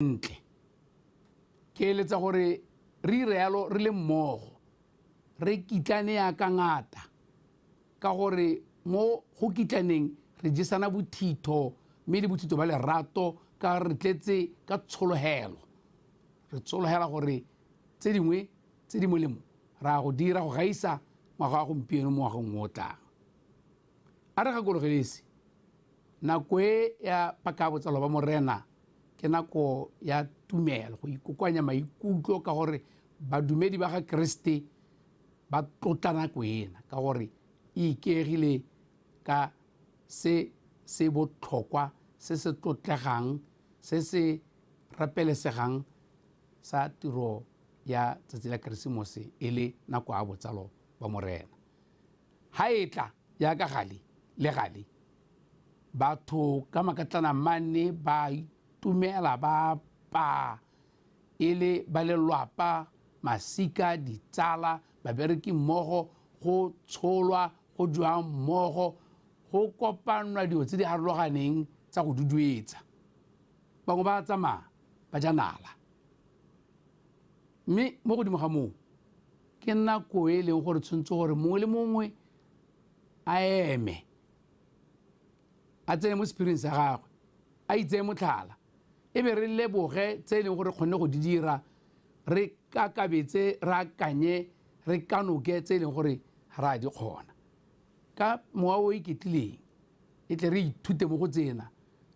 Ntle. Ke eletsa gore re ire yalo re le mmogo, re kitlane yaka ngata, ka gore mo go kitlaneng re jesana bothitho mme le bothitho ba lerato ka re tletse ka tshologelo. Re tshologela gore tse dingwe tse di molemo ra go dira go gaisa ngwaga wa gompieno mo ngwageng o tlang. A re gakologelese nako e ya paka botsalo ba Morena ke nako ya tumelo, go ikokoanya maikutlo ka gore badumedi ba ga Keresete ba tlotla nako ena ka gore e ikaegile ka se se botlhokwa, se se tlotlegang, se se rapelesegang sa tiro ya tsatsi la Keresemose e le nako ya botsalo ba Morena. Ha e tla jaaka gale le gale, batho ka makatlana mane ba itumela, ba pa e le ba lelwapa, masika, ditsala, babereki mmogo, go tsholwa, go jwa mmogo, go kopanwa dilo tse di harologaneng tsa go duduetsa. Bangwe ba tsamaya ba ja nala. Mme mo godimo ga moo ke nako e leng gore tshwanetse gore mongwe le mongwe a eme, a tsene mo sephiring sa gagwe, a itseye motlhala, e be re leboge tse e leng gore kgonne go di dira, re kakabetse, re akanye, re kanoke tse e leng gore ga re a di kgona. Ka mowa o iketlileng, e tle re ithute mo go tsena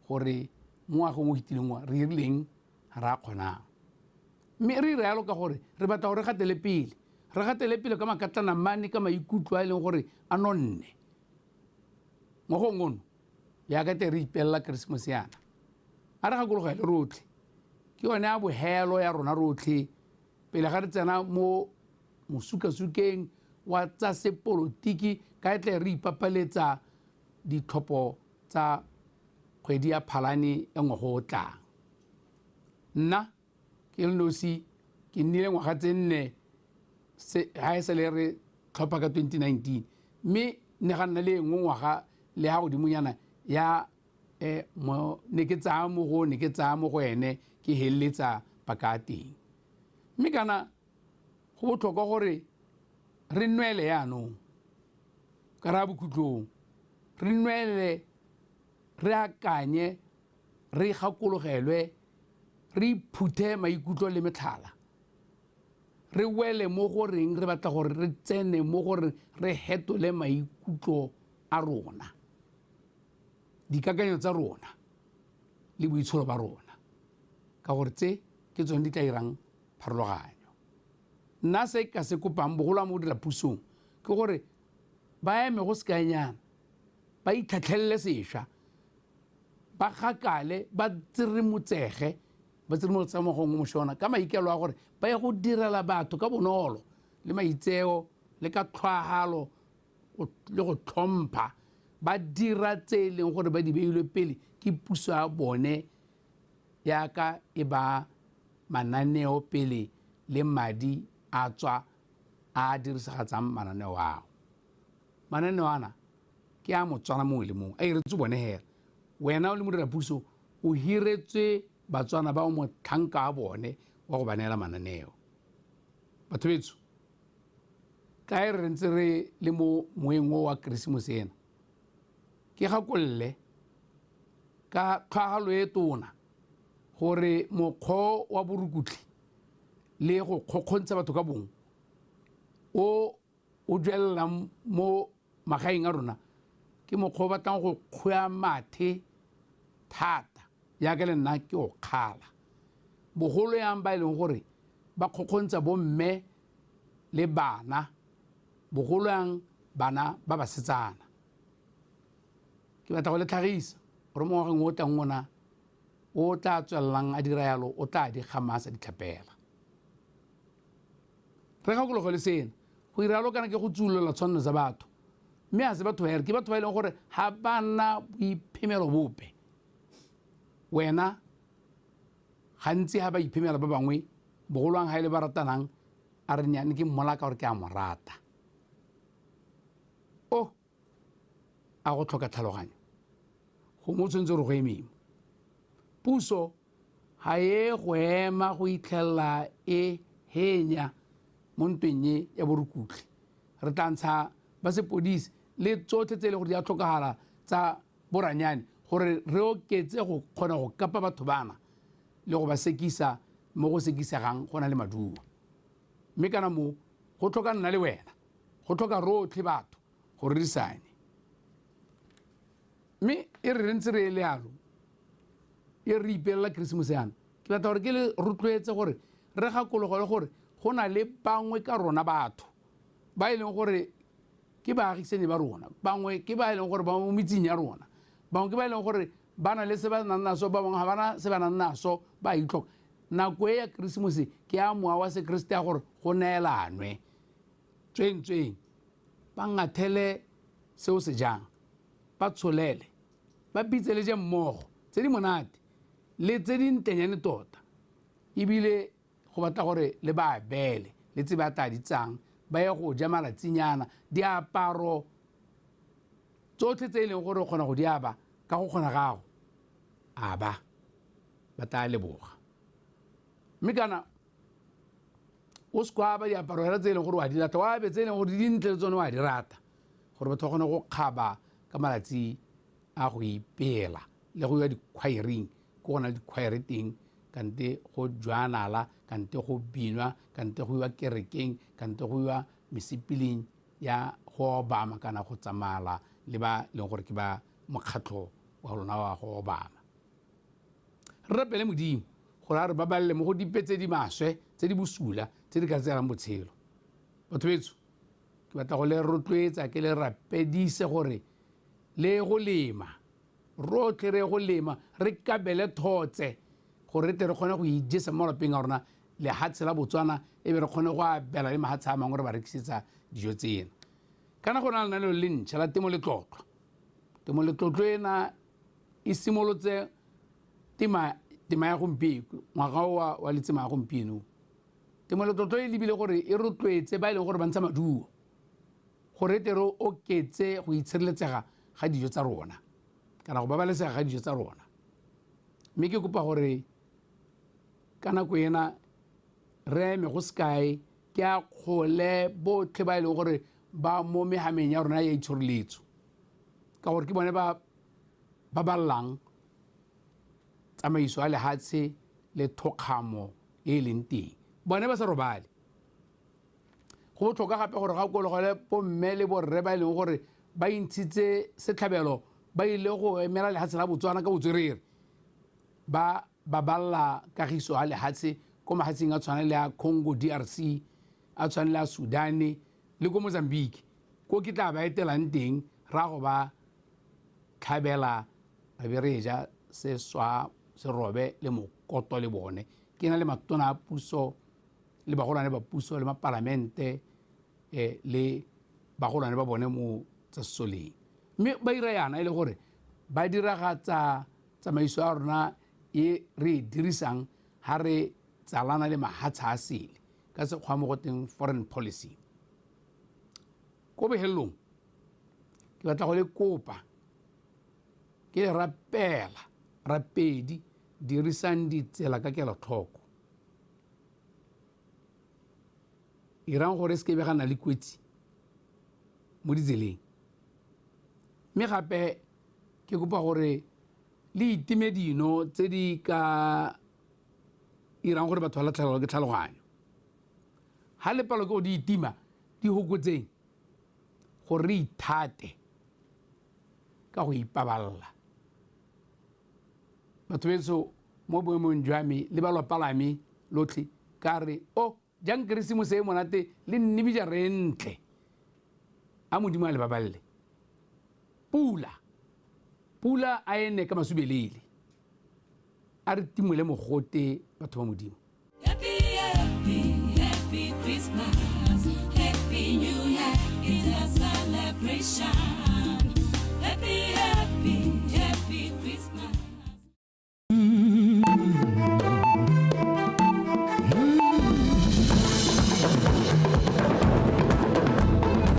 gore mo ngwageng o fetileng wa re dirileng ga re a kgonang. Mme re ira yalo ka gore re batla gore re gatele pele, re gatele pele ka makatlana mane, ka maikutlo a e leng gore a nonne. Ngwagong ono jaaka te re ipelela Keresemose yana, a re gakologele rotlhe, ke yone ya bohelo ya rona rotlhe pele ga re tsena mo mosukasukeng wa tsa sepolotiki, ka e tle re ipapaletsa ditlhopho tsa kgwedi ya Phalane ya ngwaga o tlang. Nna ke le nosi ke nnile ngwaga tse nne ga e sale re tlhopha ka 2019, mme ne ga nna le e nngwe ngwaga le ha godimonyana ya mo ne ke tsaya mo go, ne ke tsaya mo go ene, ke heleletsa paka ya teng. Mme kana go botlhokwa gore re nwele yaanong ka ra bokhutlong, re nwele, re akanye, re gakologelwe, re iphuthe maikutlo le metlhala, re wele mo goreng re batla gore re tsene mo gore re hetole maikutlo a rona, dikakanyo tsa rona le boitsholo ba rona, ka gore tse ke tsone di tla irang pharologanyo. Nna se ka se kopang bogolo mo dira pusong ke gore ba eme go sekaenyana, ba itlhatlhelele sešwa, ba gakale, ba tsiremotsege, ba tsirimotsa mo gongwe mošona ka maikelo a gore ba ye go direla batho ka bonolo le maitseo le ka tlhwahalo le go tlhompha, ba dira tse e leng gore ba di beilwe pele ke puso ya bone yaka e ba mananeo pele le madi a tswa a dirisagatsang mananeo ao. Mananeo ana ke a Motswana mongwe le mongwe, a iretswe bone hela. Wena o le modira puso o hiretswe Batswana ba o motlhanka wa bone wa go ba neela mananeo. Batho betsho, tla e re ntse re le mo moeng o wa Keresemose ena, ke gakolole ka tlhwagalo e tona gore mokgwa wa borukutlhi le go kgokgontsha batho ka bong o o jwelelang mo magaeng a rona ke mokgwa o batlang go kgwea mathe thata, jaaka le nna ke o kgala. Bogolo yang ba e leng gore ba kgokgontsha bomme le bana, bogolo yang bana ba basetsana. Ke batla go le tlhagisa gore mo ngwageng o tlang ona o tla tswelelang a dira yalo, o tla di gamasa ditlhapela. Re gakologele sena, go ira yalo kana ke go tsuolola tshwanelo tsa batho, mme ga se batho ba ke batho ba e leng gore ga ba na boiphemelo bope. Wena gantsi ga ba iphemela ba bangwe, bogolwang ga e le ba ratanang, a re nnyane ke mmola ka gore ke a mo rata. O a go tlhoka tlhaloganyo, gongwe o tshwanetse gore go emeng. Puso ga e go ema go itlhelela e henya mo ntweng e ya borukutlhi. Re tla ntsha ba sepodisi le tsotlhe tse e leng gore di a tlhokagala tsa boranyane gore re oketse go kgona go kapa batho bana le go ba sekisa mo go sekisegang go na le maduo. Mme kana mo go tlhoka nna le wena, go tlhoka rotlhe batho gore re disane. Mme e re re ntse re ele yalo, e re ipelela Keresemose yana, ke batla gore ke le rotloetse gore re gakologele gore go na le bangwe ka rona batho ba e leng gore ke baagisane ba rona, bangwe ke ba e leng gore ba mo metseng ya rona, bangwe ke ba e leng gore ba na le se ba nang naso, ba bangwe ga ba na se ba nang naso, ba itlhoka. Nako e ya Keresemose ke ya mowa wa sekeresete ya gore go neelanwe tsweng-tsweng, ba ngathele seo se jang, ba tsholele, ba bitse le je mmogo tse di monate le tse di ntlenyane tota, ebile go batla gore le ba abele le tse ba tla di tsang, ba ye go ja malatsinyana, diaparo tsotlhe tse e leng gore o kgona go di aba ka go kgona gago, aba ba tla leboga. Mme kana o se kwa aba diaparo hela tse e leng gore wa di rata, wa abe tse e leng gore di dintle le tsone wa di rata, gore batho ba kgone go kgaba ka malatsi a go ipela le go ya dikhwaereng, ko go na le dikhwaere teng, kante go jwa nala, kante go binwa, kante go iwa kerekeng, kante go iwa mesepeleng ya go obama kana go tsamala le ba leng gore ke ba mokgatlho wa rona wa go obama. Re rapele Modimo gore a re babalele mo go dipe tse di maswe, tse di bosula, tse di ka tseelang botshelo. Batho betsho, ke batla go le rotloetsa, ke le rapedise gore le go lema, rotlhe re go lema, re kabele thotse gore re tle re kgone go ijesa mo malapeng a rona lehatshe la Botswana, e be re kgone go abela le mahatshe a mangwe re ba rekisetsa dijo tsena. Kana go na le lenaneo le ntšha la Temo Letlotlo. Temo Letlotlo ena e simolotse tema ya gompieno, ngwaga o wa letsema ya gompieno. Temo Letlotlo e lebile gore e rotloetse ba e leng gore ba ntsha maduo, gore e tle re oketse go itshireletsega ga dijo tsa rona, kana go babalesega ga dijo tsa rona. Mme ke kopa gore ka nako ena re eme go sekae, ke a kgole botlhe ba e leng gore ba mo mehameng ya rona ya itshireletso, ka gore ke bone ba baballang tsamaiso ya lehatshe le thokgamo e e leng teng, bone ba sa robale. Go botlhokwa gape gore gakologele bomme le borre ba e leng gore ba intshitse setlhabelo, ba ile go emela lehatshe la Botswana ka botswerere, ba baballa kagiso ya lehatshe ko mahatsheng a tshwana le a Congo DRC, a tshwana le a Sudan le ko Mozambique, ko ke tla ba etelang teng ra go ba tlhabela ra be re ja seswa serobe le mokoto le bone. Ke na le matona a puso le bagolwane ba puso le mapalamente le bagolwane ba bone mo tsa sesoleng. Mme ba ira yana e le gore ba diragatsa tsamaiso ya rona e re e dirisang ha re tsalana le mahatsha a sele, ka sekgwa mo go teng foreign policy. Ko bohelong ke batla go le kopa, ke le rapela, rapedi, dirisang ditsela ka kelotlhoko. Irang gore se ke be ga nna le kotsi mo ditseleng. Mme gape ke kopa gore le itime dino tse di ka irang gore batho ba latlhegelwe ke tlhaloganyo. Ha le palo ke go di itima, di hokotseng gore re ithate ka go ipaballa. Batho betsho mo boemong jwa me le ba lwapa la me lotlhe, ka re o jang Keresemose e monate le nnebija re ntle. A Modimo a le baballe. Pula, pula a ene ka masubelele, a re timole mogote batho ba Modimo. Happy, happy, happy Christmas, happy New Year, it's a celebration.